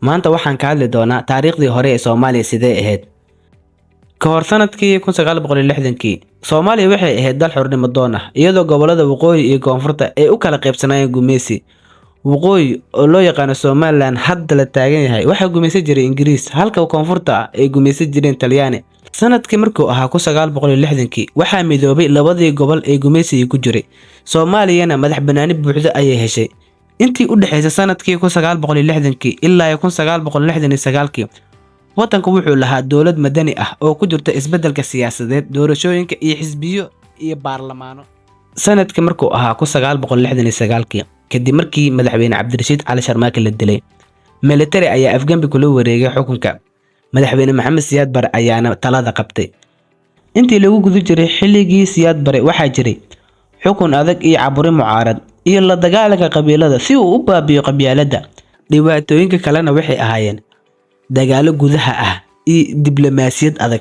Maanta waxaan ka hadli doonaa taariikhdii hore ee Soomaaliya sidee ahayd. Ka hor sanadkii 1960kii, Soomaaliya waxay ahayd dal xornimo doon ah, iyadoo gobollada waqooyi iyo koonfurta ay u kala qaybsanaayeen gumeysi. Waqooyi, oo loo yaqaano Somaliland hadda la taagan yahay, waxaa gumeysan jiray Ingiriis, halka koonfurta ay gumeysan jireen Talyaani. Sanadkii markuu ahaa 1960kii, waxaa midoobay labadii gobol ee gumeysiga ku jiray, Soomaaliyana madax bannaani buuxda ayay heshay. Intii u dhaxaysay sanadkii 1960kii ilaa 1969kii, waddanku wuxuu lahaa dowlad madani ah oo ku jirta isbeddelka siyaasadeed, doorashooyinka iyo xisbiyo iyo baarlamaano. Sanadkii markuu ahaa 1969kii, kadib markii madaxweyne Cabdirashiid Cali Sharmaake la dilay, military ayaa afgembi kula wareegay xukunka. Madaxweyne Maxamed Siyaad Bare ayaana talada qabtay. Intii lagu guda jiray xilligii Siyaad Bare, waxaa jiray xukun adag iyo caburin mucaarad iyo la dagaalanka qabiilada si uu u baabi'iyo qabyaaladda. Dhibaatooyinka kalena waxay ahaayeen dagaallo gudaha ah iyo diblomaasiyad adag.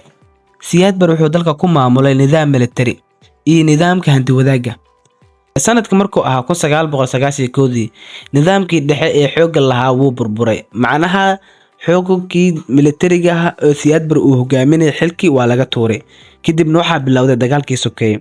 Siyaad Bare wuxuu dalka ku maamulay nidaam military iyo nidaamka hanti-wadaagga. Sanadka markuu ahaa 1991dii, nidaamkii dhexe ee xoogga lahaa wuu burburay. Macnaha, xukunkii militariga ah oo Siyaad Bare uu hogaaminayay xilkii waa laga tuuray. Kadibna waxaa bilowday dagaalkii sokeeye.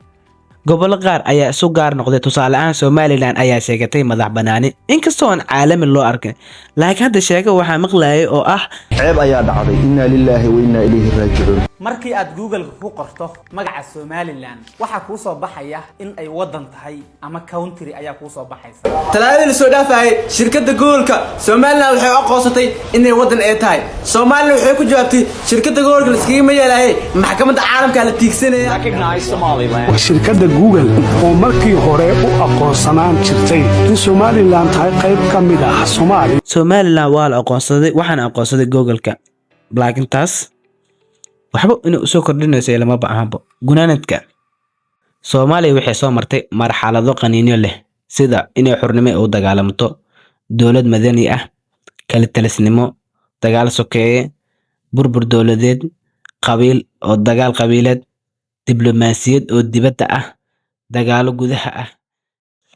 Gobollo qaar ayaa isu gaar noqday, tusaale ahaan Somaliland ayaa sheegatay madax bannaani, inkastoo aan caalami loo arkin. Laakiin hadda sheeko waxaa maqlayay oo ah: Ceeb ayaa dhacday, innaa lilaahi wa innaa ilayhi raajicuun. Markii aad Google ku qorto magaca Somaliland, waxaa kuu soo baxaya in ay waddan tahay ama country ayaa kuu soo baxaysa. Talaadadii la soo dhaafayay, shirkadda Google-ka Somaliland waxay u aqoonsatay inay waddan ay tahay. Somaliland waxay ku jawaabtay shirkadda Google-ka la iskaga yeelaayay, maxkamadda caalamka la tiigsanaya. Shirkadda Google oo markii hore u aqoonsanaan jirtay in Somaliland tahay qayb ka mid ah Soomaaliya. Somaliland waa la aqoonsaday, waxaana aqoonsaday Google-ka, laakiin taas waxba inay usoo kordhinayso lamaba ahanbo. Gunaanadka, Soomaaliya waxay soo martay marxalado qaniinyo leh, sida inay xornimo u dagaalamto, dowlad madani ah, kala talisnimo, dagaal sokeeye, burbur dowladeed, qabiil oo dagaal qabiileed, diblomaasiyad oo dibadda ah, dagaalo gudaha ah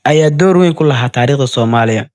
ayaa door weyn ku lahaa taariikhda Soomaaliya.